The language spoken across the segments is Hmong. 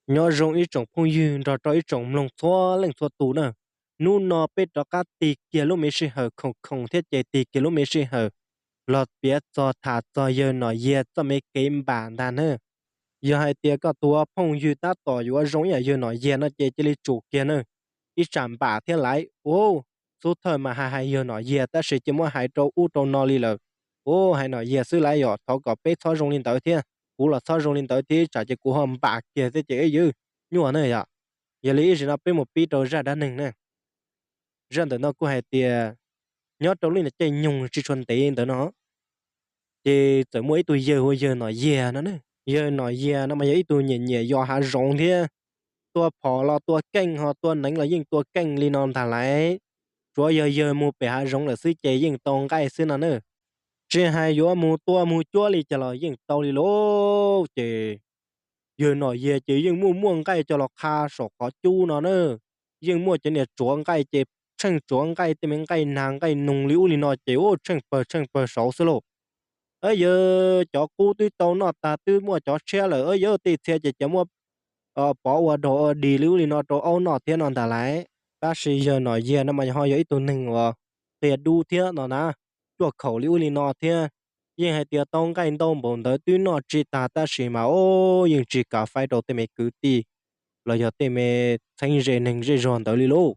Nyob zoo ib tsoom phooj ywg nrog rau ib tsoom mloog txhua leej txhua tus na. Hnub no peb rov qab tig kiag lub me sij hawm khoom khoom thiab ces tig kiag lub me sij hawm los piav txog tham txog yawg Nom Yiag txoj me kev npam ntag na. Yog hais tias koj tus phooj ywg tab tom yuav zoo ib yam yawg Nom Yiag no ces cia li tsum kiag na, ib tsam npam thiab laiv. Ub, xub thawj mas hais hais yawg Nom Yiag tab sis cia muab hais rau ub rau no li lawm. Ub, hais Nom Yiag xwb laiv, yog thov kom peb txhob zoo li ntawd thiab kuv los txhob zoo li ntawd thiab, ib tsam ces kuv ho npam kiag thiab ces ib yam nyuaj na yom. Yog li ib zaug no peb mus pib rau zaj dab neeg na. Zaj ntawm no kuj hais tias nyob rau lub caij nyoog tsis tshua ntev ntawd no ces txawm muaj ib tug yawg hu ua yawg Nom Yiag no. Yawg Nom Yiag no mas yog ib tug nyiam nyiam yos hav zoov thiab, tua phom los tua keej ho tua neev los yeej tua keej li no ntag laiv. Tsuav yog yawg mus pem hav zoov lawm xwb ces yeej tau nqaij xwb no na. Tsis hais yuav mus tua mus cuab li cas los yeej tau li lauj. Ces yawg Nom Yiag ces yeej muaj muaj nqaij coj los qha saum qhov cub no na. Yeej muaj cov niag tsuav nqaij ces tsheej tsuav nqaij tej me nqaij nag nqaij noog li ub li no ces ub tsheej pawg tsheej pawg saud xwb lauj. Yawg cov qub twb tau noj tag twb muaj cov tshiab lawm, yawg tej txhia ces cov muab pov ua dog ua dig li ub li no rau aub noj thiab no ntag laiv. Tab sis yawg Nom Yiag no mas ho yog ib tug neeg uas qia dub thiab no na, cuaj khaum li ub li no thiab. Yeej hais tias tau nqaij ntau npaum ntawd twb noj tsis tag tab sis mas ub yeej tsis kam faib rau tej me kwv tij los yog tej me txheeb ze neeg zej zog ntawd li lauj.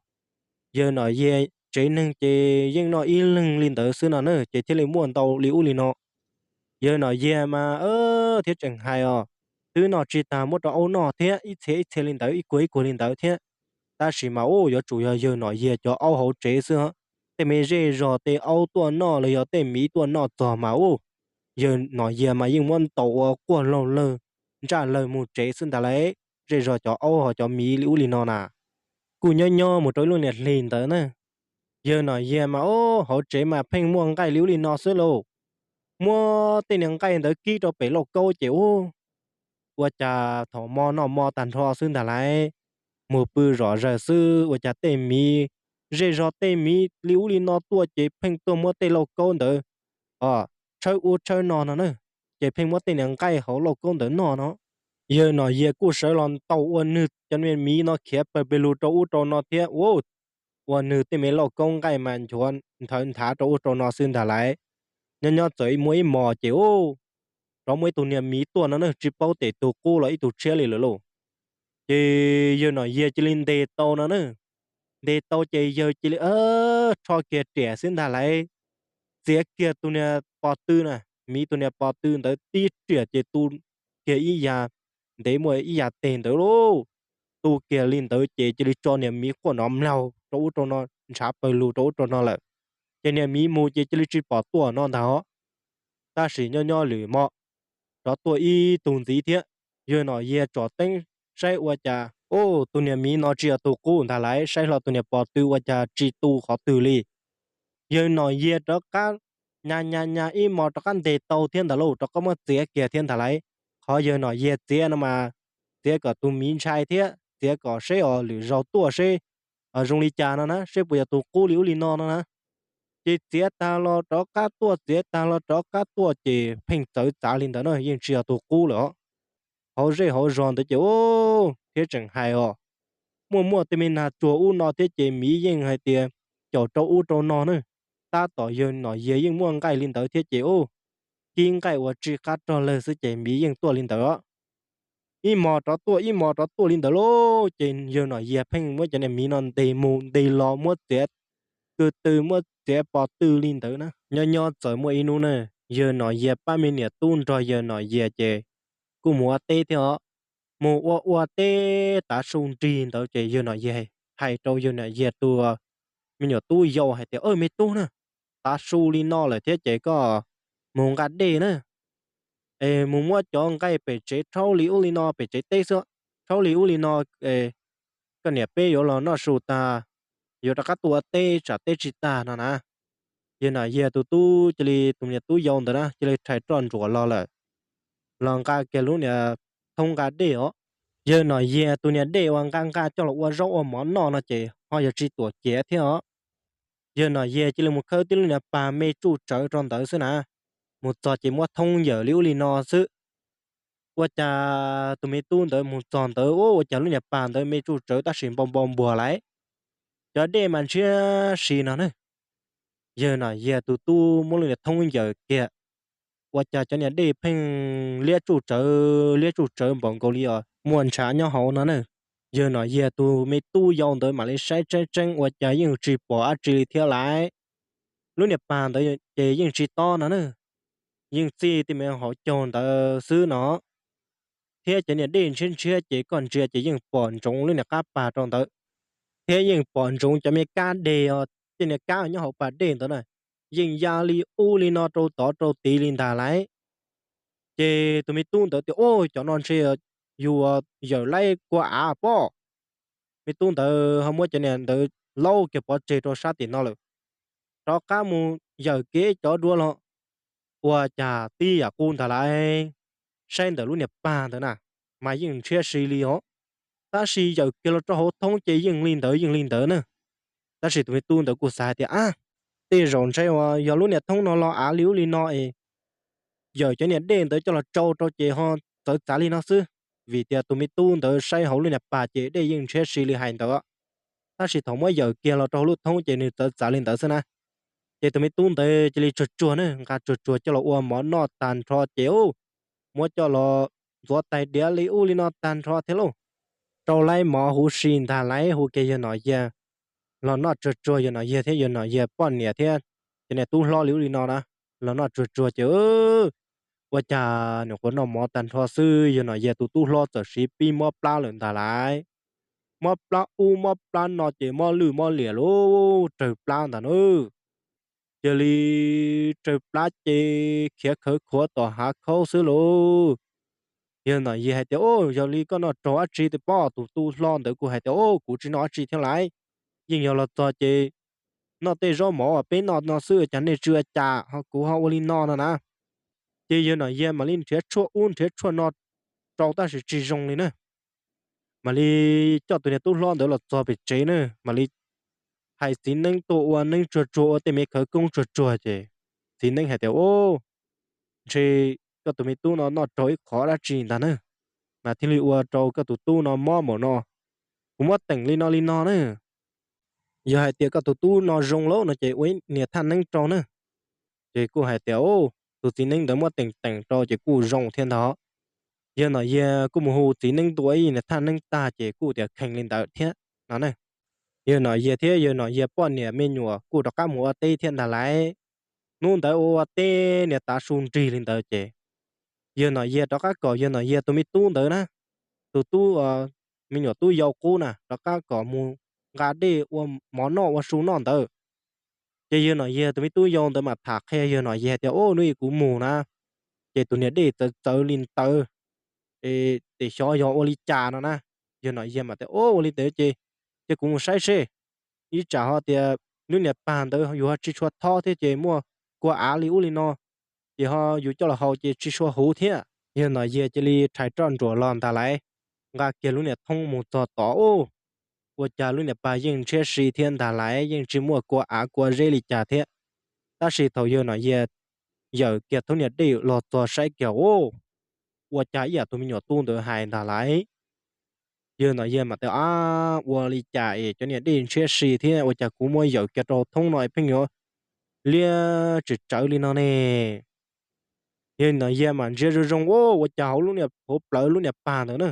Yawg Nom Yiag tsev neeg ces yeej noj ib leeg li ntawd xwb no na ces thiaj li muaj ntau li ub li no. Yawg Nom Yiag mas thiab tseem hais os, twb noj tsis tag muab rau aub noj thiab ib txhia ib txhia li ntawd ib kuag ib kuag li ntawd thiab. Tab sis mas ub yuav tsum yog yawg Nom Yiag cov aub hauv tsev xwb, tej me zej zog tej aub tuaj noj los yog tej miv tuaj noj txog mas ub, yawg Nom Yiag mas yeej muab ntaus ua quaj laug lawg ntsaj lawg mus tsev xwb ntag laiv. Zej zog cov aub ho cov miv li ub li no na. Kuj nyob nyob mus rau ib lub niag hli ntawd na, yawg Nom Yiag mas ub hauv tsev mas pheej muaj nqaij li ub li no xwb lauj. Muab tej niag nqaij ntawd kib rau pem lauj kaub ces ub, ua cas thaum mo noj mo tag nrho xwb ntag laiv, mus pw zom zaws xwb ua cas tej miv, zej zog tej miv li ub li no tuaj ces pheej tuaj muab tej lauj kaub ntawd tshawb ub tshawb no no na, ces pheej muab tej niag nqaij hauv lauj kaub ntawd noj no. Yawg Nom Yiag kuj sawv los ntaus ua nws cov niag miv no khiav pawg pes lug rau ub rau no thiab ua, ua nws tej me lauj kaub nqaij mas nchuav nthawv nthav rau ub rau no xwb ntag laiv. Nyob nyob txawm muaj ib hmos ces ub, rov muaj ib tug niag miv tuaj no na, tsis paub tes tus qub los ib tug tshiab li lawm lauj. Ces yawg Nom Yiag cia li ntes tau no na, ntes tau ces yawg cia li rho kiag riam xwb ntag laiv, txiav kiag tus niag pos tw na, miv tus niag pos tw ntawd tib riam ces tu kiag ib yam, ntev muaj ib yam teg ntawd lauj. Tu kiag li ntawd ces cia li tso niag miv quaj nrov mlaug rau ub rau no, ntshav pawg lug rau ub rau no lawm. Ces niag miv mus ces cia li tsis pom tuaj no ntag os. Tab sis nyob nyob lwm hmo rov tuaj ib tug ntxiv thiab, yawg Nom Yiag tsom teeb saib ua cas ub tus niag miv no tsis yog tus qub ntag laiv, saib hlo tus niag pos tw ua cas tsis tu qhov twg li. Yawg Nom Yiag rov qab nyas nyas nyas ib hmos rov qab ntes tau thiab ntag lauj, rov qab muab txiav kiag thiab ntag laiv. Qhov yawg Nom Yiag txiav no mas txiav kom tus miv ntshai thiab txiav kom seb os lwm zaus tuaj seb zoo li cas no na, seb puas yog tus qub li ub li no no na. Ces txiav tag los rov qab tuaj, txiav tag los rov qab tuaj ces pheej txawv txav li ntawd na, yeej tsis yog tus qub lawm os. Hauv zej hauv zos ntawd ces ub thiab tseem hais os, muaj muaj tej me nag tsuag ub no thiab ces miv yeej hais tias caum rau ub rau no na. Tab tom yawg Nom Yiag yeej muaj nqaij li ntawd thiab ces ub, kib nqaij ua tsis qab rog lawg xwb ces miv yeej tuaj li ntawd os. Ib hmos rov tuaj, ib hmos rov tuaj li ntawd lauj, ces yawg Nom Yiag pheej muab cov niag miv no ntes mus ntes los, muab txiav ko tw, muab txiav pos tw li ntawd na. Nyob nyob txawm muaj ib hnub na, yawg Nom Yiag pab me niam tub nrog yawg Nom Yiag ces kuj mus ua teb thiab os. Mus ua ua teb tav su nrig ntawd ces yawg Nom Yiag hais rau yawg Nom Yiag tus me nyuam tub yau hais tias, me tub na, tav su li no lawm thiab ces koj mus nqa dej na, es mus muab cov nqaij pem tsev rhaub li ub li no, pem tsev teb xwb, rhaub li ub li no, koj niam peb yuav los noj su tag, yuav rov qab tuaj ua teb tsam teb tsis tag no na. Yawg Nom Yiag tus tub cia li, tus me nyuam tub yau ntawd na cia li rhais roj ntsuam los lawm, los nqa kiag lub niag thoob nqa dej os. Yawg Nom Yiag tus niag dej uas nqa nqa coj los ua zaub ua mov noj no ces ho yog tsis tuam ciav thiab os. Yawg Nom Yiag cia li mus khawb tib lub niag pas me tsuj tsawv rau ntawd xwb na, mus txog ces muab thoob yawm li ub li no xwb. Ua cas tus me tub ntawd mus txog ntawd ua cas lub niag pas ntawd me tsuj tsawv tab sis npau npau npuag lawm, cov dej mas ntshiab si no na. Yawg Nom Yiag tus tub muab lub niag thoob yawm kiag, ua cas cov niag dej pheej liab tsuj tsawv liab tsuj tsawv npaum nkaus li os muaj ntshav nyob hauv no na. Yawg Nom Yiag tus me tub yau ntawd mam li saib tseeb tseeb ua cas yeej tsis pom dab tsi li thiab lawm. Lub niag pas ntawd ces yeej tsis tob no na, yeej txij tej me hauv caug ntawd xwb no, thiab cov niag dej ntshiab ntshiab ces koj ntsia ces yeej pom ntsoov lub niag qab pas rau ntawd, thiab yeej pom ntsoov cov me kab deg os, tej niag kab nyob hauv pas dej ntawd na, yeej ya li ub li no rau tod rau tid li ntag lawm. Ces tus me tub ntawd tias, Ub, cov no ntshe yus yawm laib kua av pob. Me tub ntawd ho muab cov niag ntawd laub kiag pov tseg rau sab tim no lawm, rov qab mus yawm kev cov dua los ua cas tib yam qub ntag lawm. Saib ntawm lub niag pas ntawd na, mas yeej ntshiab si li os, tab sis yawm kiag los rau hauv thoob ces yeej li ntawd yeej li ntawd na. Tab sis tus me tub ntawd kuj xav hais tias, Ab, tej zaum ntshe uas yog lub niag thoob no los av li ub li no es yawm cov niag dej ntawd coj los tsau rau ces ho txawv txav li no xwb. Vim tias tus me tub ntawd saib hauv lub niag pas ces dej yeej ntshiab si li hais ntawd, tab sis thaum muab yawm kiag los rau hauv lub thoob ces nws txawv txav li ntawd xwb na. Ces tus me tub ntawd cia li tsuag tsuag na, nqa tsuag tsuag coj los ua mov noj tag nrho ces muab coj los ntxuav tais diav li ub li no tag nrho thiab lauj. Rau laib mov huv si ntag lawm, hu kiag yawg Nom Yiag los noj tsuag tsuag, yawg Nom Yiag thiab yawg Nom Yiag poj niam thiab cov niag tub hlob li ub li no na, los noj tsuag tsuag ces ua cas nyuam qhuav noj mov tag nrho xwb yawg Nom Yiag tus tub hlob txawm siv pib mob plab lawm ntag lawm. Mob plab ub mob plab no ces mob lwj mob liam lauj, rawg plab ntag na. Cia li rawg plab ces khiav khawv khuav tom hav khaub xwb lauj. Yawg Nom Yiag hais tias, Ub, yog li koj noj raug dab tsi tiag pob? Tus tub hlob ntawd kuj hais tias, Ub, kuv tsis noj dab tsi thiab lawm, yeej yog los txog ces noj tej zaub mov uas peb noj no xwb, cas nej tsis ua cas ho kuv ho ua li no no na. Ces yawg Nom Yiag mam li nrhiav tshuaj ub nrhiav tshuaj no rau tab sis tsis zoo li na. Mam li coj tus niag tub hlob ntawd los txog pem tsev na, mam li hais txiv neeb tuaj ua neeb tsuag tsuag ua tej me khawv koob tsuag tsuag ces txiv neeb hais tias, Ub, ntshe koj tus me tub no noj raug ib qhov dab tsi ntag na, mas thiaj li ua rau koj tus tub no mob npaum no. Kuv muab teem li no li no na, yog hais tias koj tus tub no zoo lawm no ces ua ib niag thaj neeb rau na. Ces kuj hais tias, Ub, tus txiv neeb ntawd muab teem teem rau ces kuj zoo thiab ntag. Yawg Nom Yiag kuj mus hu txiv neeb tuaj ua ib niag thaj neeb tag ces kuj tias kheev li ntawd thiab no na. Yawg Nom Yiag thiab yawg Nom Yiag poj niam me nyuam kuj rov qab mus ua teb thiab ntag lawm. Hnub ntawd ua ua teb niag tav su nrig li ntawd ces yawg Nom Yiag rov qab kom yawg Nom Yiag tus me tub ntawd na, tus tub, me nyuam tub yau qub na rov qab kom mus nqa dej ua mov noj ua su noj ntawd. Ces yawg Nom Yiag tus me tub yau ntawd mas tham qhia yawg Nom Yiag tias, Ub, hnub ib kuv mus na, ces tus niag dej txawv txawv li ntawd, es xyov yog ua li cas no na. Yawg Nom Yiag mas tias, Ub, ua li ntawd ces cia kuv mus saib seb, ib tsam ho tias lub niag pag ntawd yus ho tsis tshua thob thiab ces muaj kua av li ub li no, ces ho yus coj los haus ces tsis tshua huv thiab. Yawg Nom Yiag cia li rhais roj nruam los ntag lawm, nqa kiag lub niag thoob mus txog tod ub, ua cas lub niag pag yeej ntshiab si thiab ntag lawm, yeej tsis muaj kua av kua zeb li cas thiab. Tab sis thaum yawg Nom Yiag yawm kiag thoob niag dej los txog saib kiag ub, ua cas ib yam tus me nyuam tub ntawd hais ntag lawm. Yawg Nom Yiag mas tias, Ab, ua li cas es cov niag dej ntshiab si thiab ua cas kuv muab yawm kiag rau thoob no pheej yuav liab tsawv tsawv li no ne? Yawg Nom Yiag mas ntsia zoo zoo ub, ua cas hauv lub niag hauv plawv lub niag pag ntawd na,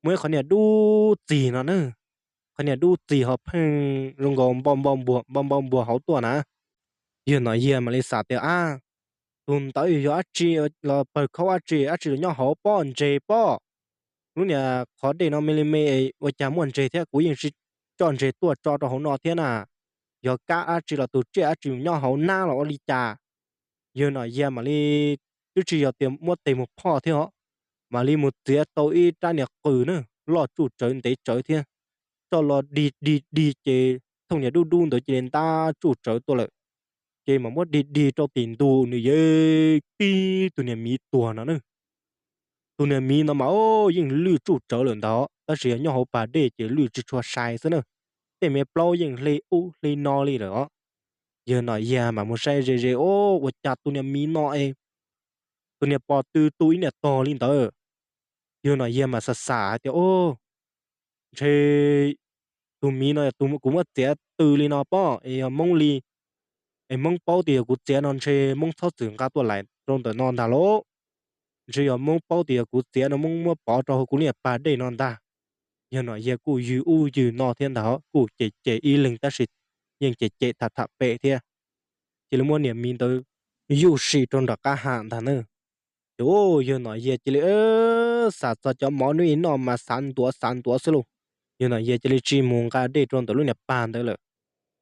muaj ib qhov niag dub txig no na, qhov niag dub txig ho pheej zoo nkaus npau npau npau npau npuag hauv tuaj na. Yawg Nom Yiag mam li xav tias, Ab, tus ntawd yog dab tsi los pawg khaub dab tsi dab tsi los nyob hauv pob ntseg pob? Lub niag qhov dej no me li me ua cas muaj ntseg thiab, kuv yeej tsis coj ntseg tuaj tso rau hauv no thiab na. Yog kab dab tsi los tus tsiaj dab tsi nyob hauv nab los ua li cas? Yawg Nom Yiag mam li, twb tsis yog tias muab tes mus phoj thiab os, mam li mus txiav tau ib rab niag qws na, loj tsuj tsawv ntev tsawv thiab, coj los dig dig dig ces thooj niag dub dub ntawd cia li ntab tsuj tsawv tuaj lawm. Ces mam muab dig dig rau tim ntug nws yeej tib tus niag miv tuag no na. Tus niag miv no mas yeej lwj tsuj tsawv lawm ntag, tab sis yog nyob hauv pas dej ces lwj tsis tshua sai xwb na. Tej me plaub yeej hle ub hle no li lawm os. Yawg Nom Yiag mam mus saib ze ze, Ub, ua cas tus niag miv no es tus niam pom tw tu ib niam tog li ntawd. Yawg Nom Yias mas xav xav hais tias, Ntshe tus miv no yog tus kuv muab txiav tw li no pob, es yog Hmoob li, es Hmoob paub tias yog kuv txiav no ntshe Hmoob txhob txwm nqa tuaj lais rau ntawm no ntag lauj. Ntshe yog Hmoob paub tias yog kuv txiav no Hmoob muab pov rau hauv kuv lub niag pag dej no ntag. Yawg Nom Yias kuj yws ub yws no thiab ntag, kuj cem cem ib leeg tab sis yeej cem cem tham tham pem thiab. Cia li muab niag miv ntawd yuj sim rau nram qab ha ntag na. Ces yawg Nom Yias cia li xav txog cov mov hnub ib noj mas xav ntuav xav ntuav xwb lauj. Yawg Nom Yias cia li tsis mus nqa dej rau ntawm lub niag pag ntawd lawm.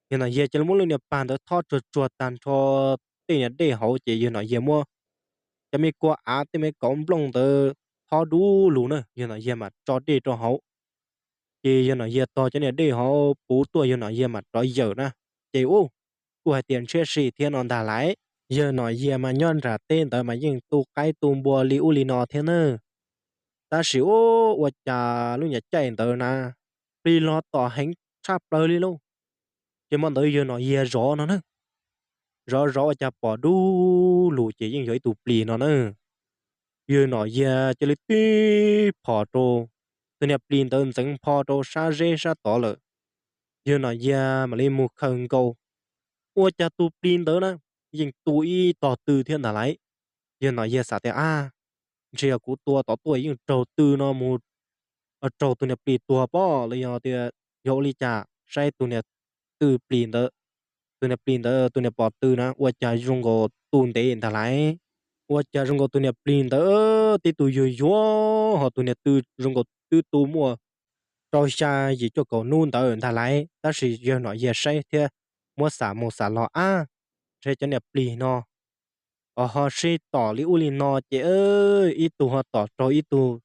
Yawg Nom Yias cia li muab lub niag pag ntawd thob tsuag tsuag tag nrho tej niag dej hauv ces Yawg Nom Yias muab cov me kua av tej me kauv nplooj ntawd thob dub lug na, Yawg Nom Yias mam tso dej rau hauv. Ces Yawg Nom Yias tog cov niag dej hauv puv tuaj Yawg Nom Yias mam rov yawm na. Ces ub, kuj hais tias ntshiab si thiab no ntag lauj. Yawg Nom Yias mas nyob nram teb ntawd mas yeej tu qaib tu npua li ub li no thiab na. Tab sis ub, ua cas lub nyuam caij ntawd na, plis los tom heev tshaj plaws li lauj. Ces hmo ntawd Yawg Nom Yias zov no na, zov zov ua cas pom dub lug ces yeej yog ib tug plis no na. Yawg Nom Yias cia li tib phom rau, tus niag plis ntawd ntxeev npho rau sab zeb sab tod lawm. Yawg Nom Yias mam li mus khaws nkaus, ua cas tus plis ntawd na yeej tu ib tog tw thiab ntag lauj. Yawg Nom Yias xav tias, Ab, ntshe yog kuv tua tom tuaj yeej raug tw no mus raug tus niag plis tuag pob los yog tias yog ua li cas. Saib tus niag tw plis ntawd, tus niag plis ntawd tus niag pom tw na ua cas zoo nkaus tu ntev ntag lauj. Ua cas zoo nkaus tus niag plis ntawd tib tug yuag yuag ho tus niag tw zoo nkaus twb tu muaj rau xya yim cuaj kaum hnub ntawd ntag lauj. Tab sis Yawg Nom Yias saib thiab muab xam mus xam los, ab, ntshe cov niag plis no ho sib tom li ub li no ces ib tug ho tom raug ib tug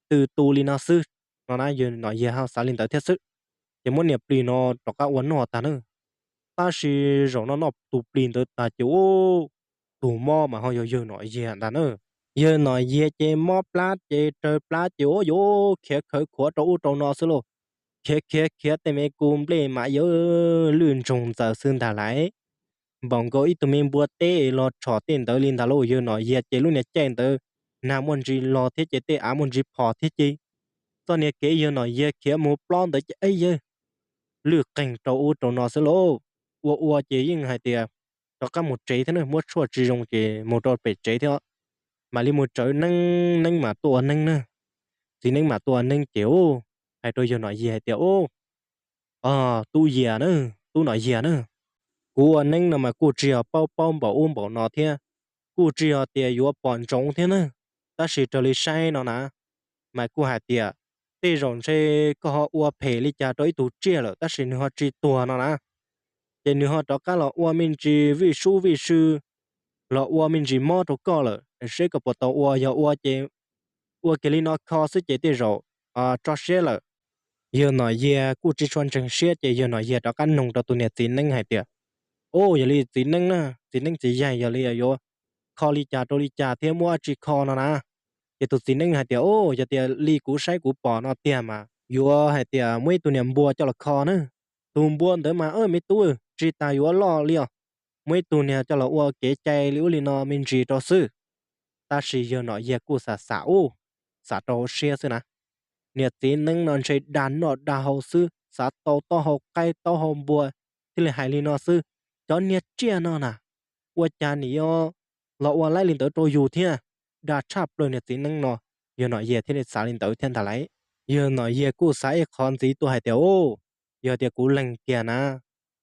tw tu li no xwb no na. Yawg Nom Yias ho xav li ntawd thiab xwb. Ces muab niag plis no rov qab ua noj tag na. Tab sis zaum no noj tus plis ntawd tag ces ub, tus mob mas ho yog Yawg Nom Yias ntag na. Yawg Nom Yias ces mob plab ces raws plab ces ua yuav khiav khawv khuav rau ub rau no xwb lauj. Khiav khiav khiav tej me ku nplej mas yuav lwj ntsoog ntxaws xwb ntag lauj. Npaum nkaus ib tug me npua teb los tshom tej ntawd li ntag lauj. Yawg Nom Yias ces lub niag caij ntawd nag muaj ntsis los thiab ces tej av muaj ntsis phom thiab ces txoj niag kev Yawg Nom Yias khiav mus plob ntawd ces ib yawg lwj qeeg rau ub rau no xwb lauj. Ua ua ces yeej hais tias rov qab mus tsev thiab na, muab tshuaj tsis zoo ces mus rau pem tsev thiab. Mam li mus tsawv neeb, neeb mam tuaj ua neeb na. Txiv neeb mam tuaj ua neeb ces ub, hais rau Yawg Nom Yias hais tias, Ub, tub Yias na, tub Nom Yias na, kuv ua neeb no mas kuj tsis yog paub paub npaum ub npaum no thiab, kuj tsis yog tias yuav pom ntsoov thiab na. Tab sis raws li saib no na, mas kuj hais tias tej zaum ntshe koj ho ua phem li cas rau ib tug tsiaj lawm tab sis nws ho tsis tuag no na. Ces nws ho rov qab los ua me ntsis vij sub vij sw, los ua me ntsis mob rau koj lawm, seb koj puas tau ua. Yog ua ces ua kiag li no kho xwb ces tej zaum tso siab lawm. Yawg Nom Yias kuj tsis tshua ntseeg siab ces Yawg Nom Yias rov qab noog rau tus niag txiv neeb hais tias, Ub, yog li txiv neeb na, txiv neeb txiv yaig, yog li yuav kho li cas rau li cas thiab muab dab tsi kho no na? Ces tus txiv neeb hais tias, Ub, yog tias li kuv saib kuv pom no tiag mas yuav hais tias muab ib tug niag npua coj los kho na. Tus npua ntawd mas, me tub, tsis tas yuav loj li os, muab ib tug niag coj los ua kev cai li ub li no me ntsis rau xwb. Tab sis Yawg Nom Yias kuj xav xav ub, xav rau hauv siab xwb na, niag txiv neeb no ntshe dag noj dag haus xwb, xav tau taub hau qaib taub hau npua thiaj li hais li no xwb. Cov niag tsiaj no na, ua cas nim los ua laib li ntawd rau yus thiab? Dag tshaj plaws niag txiv neeb no. Yawg Nom Yias thiaj li xav li ntawd thiab ntag lauj. Yawg Nom Yias kuj xav ib qho ntxiv tuaj hais tias, Ub, yog tias kuv lees kiag na,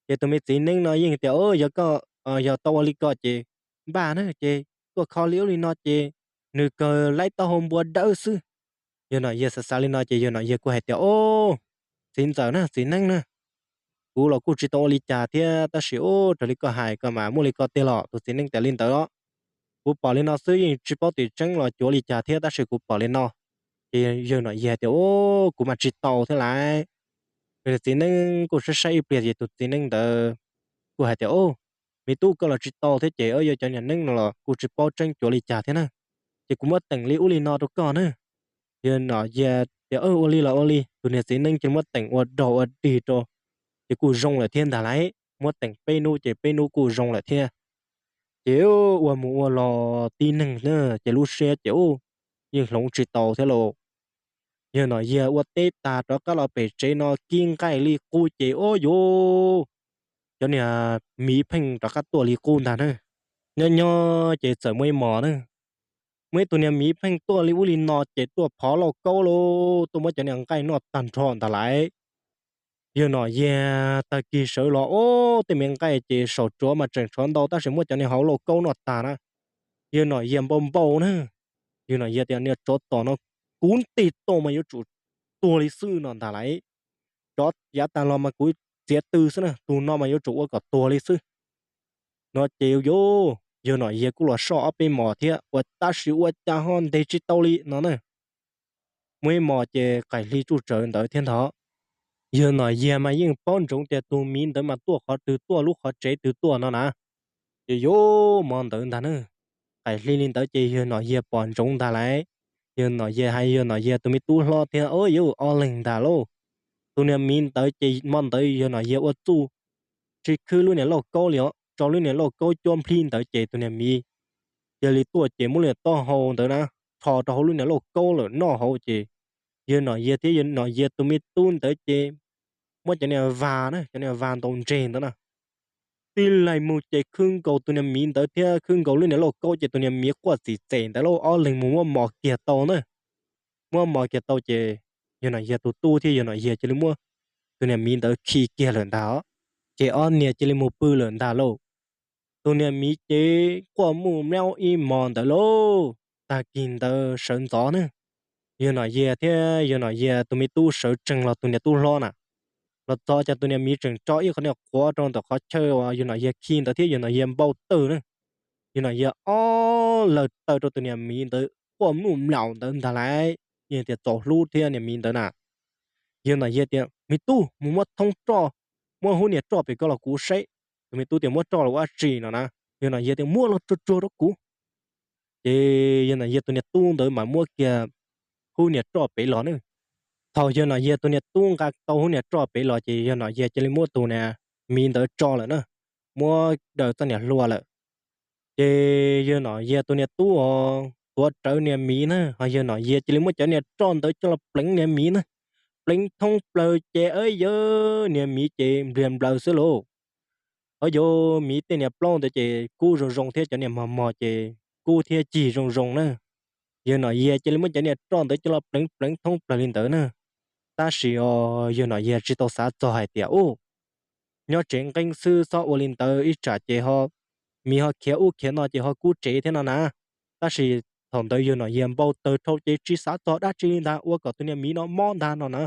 ces tus me txiv neeb no yeej tias, Yog koj, yog tau ua li ko ces npaj na, ces tuaj kho li ub li no ces nws kawg laib taub hau npua dawb xwb. Yawg Nom Yias xav xav li no ces Yawg Nom Yias kuj hais tias, Ub, txiv ntxawm na, txiv neeb na, kuv los kuj tsis tau ua li cas thiab tab sis ub, raws li koj hais ko mas muaj li ko tiag los? Tus txiv neeb tias, Li ntawd os, kuv pom li no xwb yeej tsis paub tim tseeb los cuav li cas thiab tab sis kuv pom li no. Ces Yawg Nom Yias tias, Ub, kuv mas tsis tau thiab lauj. Txiv neeb kuj saib saib ib pliag ces tus txiv neeb ntawd kuj hais tias, Ub, me tub, koj los tsis tau thiab ces yog cov niag neeb no los kuj tsis paub tseeb cuav li cas thiab na, ces kuv muab teem li ub li no rau koj na. Yawg Nom Yias tias, Ua li los ua li. Tus niag txiv neeb cia li muab teem ua dog ua dig rau, ces kuj zoo lawm thiab ntag lauj. Muab teem peb hnub ces peb hnub kuj zoo lawm thiab. Ces ua mus ua los tib neeg na ces lub siab ces yeej hloov tsis tau thiab lauj. Yawg Nom Yiag ua teb tag rov qab los pem tsev no kib nqaij li qub ces ua yuv, cov niag miv pheej rov qab tuaj li qub ntag na. Nyob nyob ces txawm muaj ib hmos na, muaj ib tug niag miv pheej tuaj li ub li no ces tuaj phov lauj kaub lauj, tuaj muab cov niag nqaij noj tag nrho ntag lauj. Yawg Nom Yiag tag kis sawv los ua tej me nqaij ces saum tsuav mas tseem tshuav ntau tab sis muab cov niag hauv lauj kaub noj tag na. Yawg Nom Yiag npau npau na, Yawg Nom Yiag tias niag tsov tom no kuv nti toj mas yuav tsum tuag li xwb no ntag lauj. Tsov yav tag los mas kuv txiav tw xwb na, tus no mas yuav tsum ua kom tuag li xwb no ces yuav, Yawg Nom Yiag kuj los soj ob peb hmos thiab ua tab sis ua cas ho ntes tsis tau li no na. Muaj ib hmos ces qaim hli tsuj tsawv ntawd thiab ntag, Yawg Nom Yiag mas yeej paub ntsoov tias tus miv ntawd mas tuaj qhov twg tuaj lub qhov tsev twg tuaj no na. Ces yuav hmo ntawd ntag na, qaim hli li ntawd ces Yawg Nom Yiag pom ntsoov ntag lauj. Yawg Nom Yiag hais Yawg Nom Yiag tus me tub hlob thiab, yuav ob leeg ntag lauj. Tus niag miv ntawd ces hmo ntawd Yawg Nom Yiag ua txuj tsis khwb lub niag lauj kaub li os, tso lub niag lauj kaub cuab nplhib ntawd ces tus niag miv cia li tuaj ces muab lub niag taub hau ntawd na rho rau hauv lub niag lauj kaub lawm noj hauv ces Yawg Nom Yiag thiab Yawg Nom Yiag tus me tub ntawd ces muab cov niag vag na, cov niag vag ntaus ntseg ntawd na tib laig mus ces khwb nkaus tus niag miv ntawd thiab khwb nkaus lub niag lauj kaub ces tus niag miv quaj txim txem ntawd lauj, ob leeg mus muab mos kiag tau na. Muab mos kiag tau ces Yawg Nom Yiag tus tub thiab Yawg Nom Yiag cia li muab tus niag miv ntawd khi kiag lawm ntag, ces ob niag cia li mus pw lawm ntag lauj. Tus niag miv ces quaj muaj mlaub ib hmos ntawd lauj, tag kis ntawd sawv ntxov na, Yawg Nom Yiag thiab Yawg Nom Yiag tus me tub sawv tsees los tus niag tub hlob na los txog ces tus niag miv tseem tso ib qho niag quav rau ntawm qhov chaw uas Yawg Nom Yiag khi ntawd thiab Yawg Nom Yiag npau taws na. Yawg Nom Yiag ob lawg taw rau tus niag miv ntawd quaj muaj mlaum ntawd ntag lauj, yeej tias txaus hlub thiab niag miv ntawd na. Yawg Nom Yiag tias, Me tub, mus muab thoob roj, muab hub niag roj pem ko los kuv saib. Tus me tub tias, Muab roj los ua dab tsi no na? Yawg Nom Yiag tias, Muab los tsuag tsuag rau kuv. Ces Yawg Nom Yiag tus niag tub ntawd mas muab kiag hub niag roj pem los na. Thaum Yawg Nom Yiag tus niag tub nqa tau hub niag roj pem los ces Yawg Nom Yiag cia li muab tus niag miv ntawd tso lawm na, muab daws txoj niag hlua lawm. Ces Yawg Nom Yiag tus niag tub os tuav rawv niag miv na, ho Yawg Nom Yiag cia li muab cov niag roj ntawd coj los pleev niag miv na, pleev thoob plaws ces, a, yawg, niag miv ces npliag nplaws xwb lauj. Ho yawg, miv tej niag plaub ntawd ces kub zoo zoo thiab cov niag mos mos ces kub thiab cig zoo zoo na. Yawg Nom Yiag cia li muab cov niag roj ntawd coj los pleev pleev thoob plaws li ntawd na. Tab sis os Yawg Nom Yiag tsis tau xav txog hais tias, U, nyob tsev nqeeb xwb txhob ua li ntawd ib tsam ces ho miv ho khiav ub khiav no ces ho kub tsev thiab no na. Tab sis thaum ntawd Yawg Nom Yiag npau taws dhau ces tsis xav txog dab tsi li ntag, ua kom tus niag miv no mob ntag no na,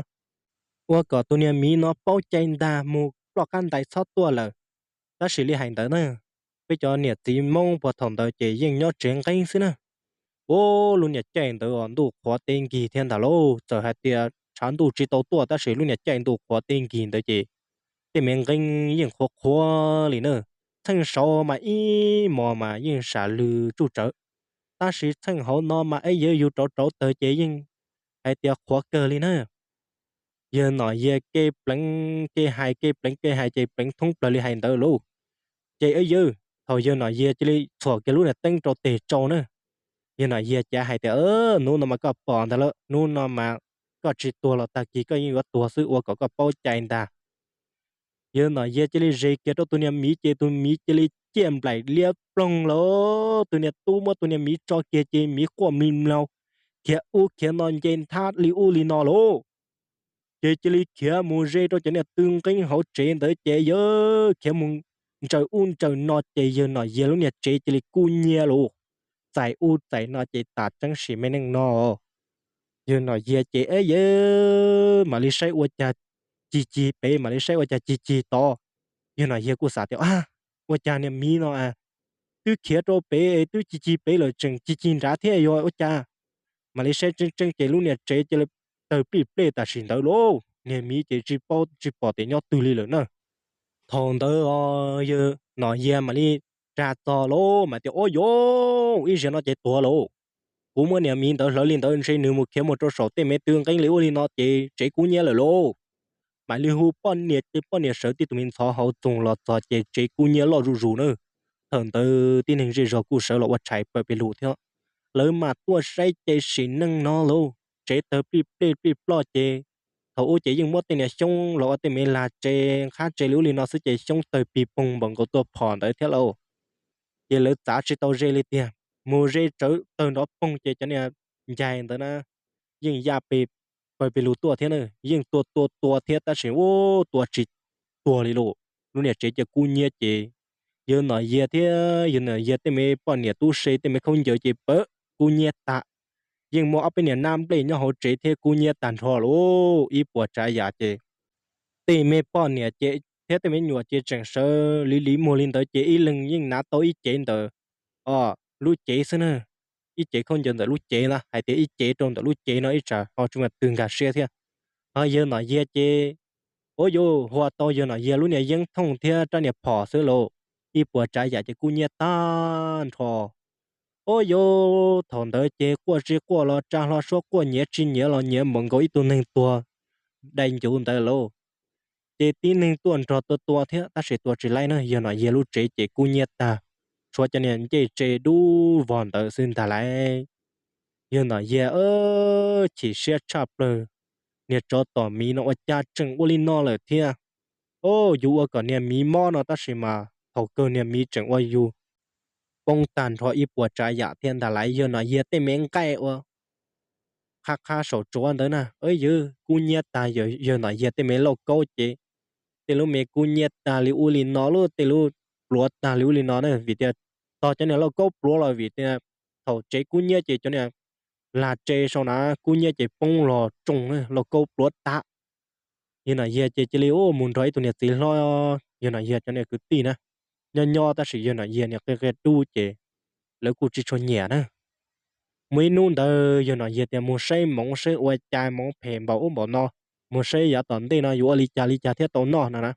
ua kom tus niag miv no paub cai ntag mus ploj qab ntais txhob tuaj lawm. Tab sis li hais ntawd na, peb cov niam txiv Hmoob puag thaum ntawd ces yeej nyob tsev nqeeb xwb na. Ua lub niag caij ntawd os ntuj qhuav teb nkig thiab ntag lauj. Txawm hais tias tshav ntuj tsis tau tuaj tab sis lub niag caij ntuj qhuav teb nkig ntawd ces tej me nqeeb yeej qhuav qhuav li na. Txheej saud mas ib hmos mas yeej sam lws tsuj tsawv, tab sis txheej hauv no mas ib yam yus rauv rauv taws ces yeej hais tias qhuav kawg li na. Yawg Nom Yiag kev pleev kev hais kev pleev kev hais ces pleev thoob plaws li hais ntawd lauj. Ces ib yam thaum Yawg Nom Yiag cia li txhuam kiag lub niag teeb rau tes tsau na, Yawg Nom Yiag cav hais tias, Hnub no mas koj pom ntag lauj, hnub no mas koj tsis tuag los tag kis koj yeej yuav tuag xwb, ua kom koj paub cai ntag. Yawg Nom Yiag cia li zes kiag rau tus niag miv ces tus miv cia li ciaj nplaim liab ploog lauj. Tus niag tub muab tus niag miv tso kiag ces miv quaj mlig mlaug, khiav ub khiav no nce nthab li ub li no lauj. Ces cia li khiav mus ze rau cov niag tw nqeeb hauv tsev ntawd ces yawg khiav mus ntsaws ub ntsaws no ces Yawg Nom Yiag lub niag tsev cia li kub nyiab lauj. Txais ub txais no ces tas tseeb sim me neej no. Yawg Nom Yiag ces ib yam mam li saib ua cas cig cig pem, mam li saib ua cas cig cig tod. Yawg Nom Yiag kuj xav tias, Ua cas niag miv no twb khiav rau pem twb cig cig pem lawm tseem cig cig nrad thiab yog ua cas? Mam li saib tseeb tseeb ces lub niag tsev cia li tawg plij plej tam sim ntawd lauj. Niag miv ces tsis paub tsis pom tias nyob twg li lawm na. Thaum ntawd os Yawg Nom Yiag mam li ras txog lauj, mam tias, Ua yus, ib zaug no ces tuag lauj. Kuv muab niag miv ntawd hlawv li ntawd ntshe nws mus khiav mus rau saum tej me tw nqeeb li ub li no ces tsev kub nyiab lawm lauj. Mam li hu poj niam ces poj niam sawv tib tug me ntxhov hauv txoos los txog ces tsev kub nyiab loj zuj zus na. thaum ntawd tib neeg zej zog kuj sawv los ua tshais paws pes lug thiab. Lawv mam tuaj saib ces sim neej no lauj, tsev tawg plij plej plij ploj ces thaum ub ces yeej muab tej niag xyoob los ua tej me lag tsev nqhab tsev li ub li no xwb ces xyoob tawg pig poog npaum nkaus tuaj phom ntawd thiab lauj. Ces lawv txav tsis tau ze li tiag, mus ze tsawv tawg nrov poog ces cov niag ncaig ntawd na yeej yaj pes paws pes lug tuaj thiab na, yeej tua tua tua thiab tab sis ua tua tsis tuag li lauj. Lub niag tsev ces kub nyiab ces yawg Nom Yias thiab yawg Nom Yias tej me poj niam tub se tej me khaub ncaws ces pawg kub nyiab tag. Yeej muaj ob peb niag nab nplej nyob hauv tsev thiab kub nyiab tag nrho lauj, ib puas tsav yam ces tej me poj niam ces thiab tej me nyuam ces tseem sawv li li muag li ntawd ces ib leeg yeej hnav tau ib cev ntawm, o, lub cev xwb na, ib cev khaub ncaws ntawm lub cev na, hais tias ib cev rau ntawm lub cev no ib tsam ho tsis muaj twg nkag siab thiab. Ho yawg Nom Yias ces, ua yuav hua tau yawg Nom Yias lub niag yeeb thooj thiab rab niag phom xwb lauj, ib puas tsav yam ces kub nyiab tag nrho. Ua yuav thaum ntawd ces quaj tsis quaj los tsa hlo suab quaj, nyiav tsis nyiav los nyiav npaum nkaus ib tug neeg tuag dai ncuv ntawd lauj. Ces tib neeg tuaj nrog tua tua thiab tab sis tua tsis laib na, yawg Nom Yias lub tsev ces kub nyiab tag, tshuav cov niag ncej tse dub vog ntawd xwb ntag lauj. Yawg Nom Yias chim siab tshaj plaws, niag tsov tom miv no ua cas tseem ua li no lawm thiab. O, yus ua kom niag miv mob no tab sis mas thaum kawg niag miv tseem ua yus poob tag nrho ib puas tsav yam thiab ntag lauj. Yawg Nom Yias tej me nqaij ua qhab qhab saum tsuav ntawd na, yawg kub nyiab tag, yawg Nom Yias tej me lauj kaub ces tej lub me kub nyiab tag li ub li no lauj, tej lub pluav tag li ub li no na, vim tias tog cov niag lauj kaub pluav los vim tias thaum tsev kub nyiab ces cov niag lag tse sau na kub nyiab ces poob los tsoo lauj kaub pluav tag. Yawg Nom Yias ces cia li mus nrog ib tug niag txiv hlob, yawg Nom Yias cov niag kwv tij na, nyob nyob tab sis yawg Nom Yias niag qia qia dub ces lawv kuj tsis tshua nyiam na. Muaj ib hnub ntawd yawg Nom Yias tias mus saib hmoov saib ua cas hmoov phem npaum ub npaum no, mus saib yav tom ntej no yuav ua li cas li cas thiab tau noj no na.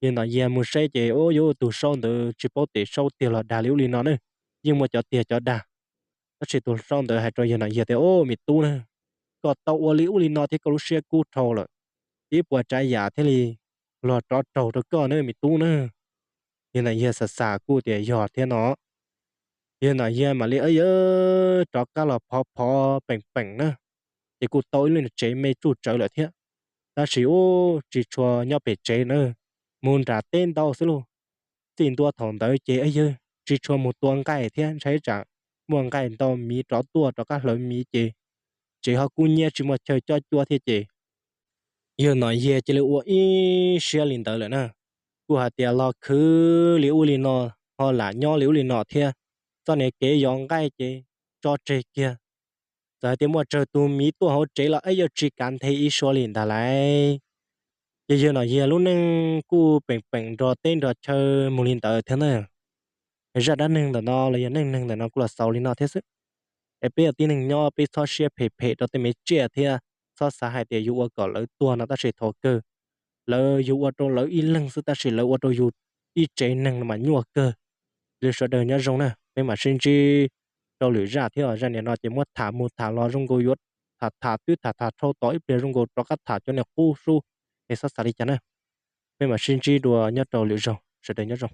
Yawg Nom Yias mus saib ces ua yuav tus saub ntawd tsis paub tes saub tiag los dag li ub li no na, yeej muaj cov tiag cov dag. Tab sis tus saub ntawd hais rau yawg Nom Yias tias, o, me tub na, koj tau ua li ub li no thiab koj lub siab kub dhau lawm, ib puas tsav yam thiaj li los rov raug rau koj na me tub na. Yawg Nom Yias xav xav kuj tias yog thiab no. Yawg Nom Yias mam li rov qab los phov phov peem peem na, ces kuj tau ib lub niag tsev me tsuj tsawv lawm thiab. Tab sis ub, tsis tshua nyob pem tsev na, mus nram teb ntau xwb lauj. Txij ntua thaum ntawd ces yawg tsis tshua mus tua nqaij thiab, ntshai tsam muaj nqaij ntau miv rov tuaj rov qab hlawv miv ces tsev ho kub nyiab tsis muaj chaw cob cuab thiab ces yawg Nom Yias cia li ua ib siab li ntawd lawm na. Kuj hais tias los khwv li ub li no, ho lam nyob li ub li no thiab, txoj niag kev yos nqaij ces tso tseg kiag. Txawm hais tias muaj tsawg tus miv tuaj hauv tsev los ib yuav tsis kav nthe ib suab li ntag lauj. Ces yawg Nom Yias lub neej kuj peem peem nrog teb nrog chaw mus li ntawd thiab na. Zaj dab neeg ntawm no los yog neej neeg ntawm no kuj los xaus li no thiab xwb. Es peb yog tib neeg nyob peb txhob siab phem phem rau tej me tsiaj thiab txhob xav hais tias yus ua kom lawv tuag no tab sis thaum kawg lawv yus ua rau lawv ib leeg xwb tab sis lawv ua rau yus ib tsev neeg no mas nyuaj kawg. Li sawv daws nyob zoo na, peb mam sib ntsib rau lwm zaj thiab. Zaj niam no ces muab tham mus tham los zoo nkaus yuav tham tham twb tham tham dhau tod ib pliag zoo nkaus rov qab tham cov niag qub sub es txhob xav li cas na. Peb mam sib ntsib dua nyob rau lwm zaug, sawv daws nyob zoo.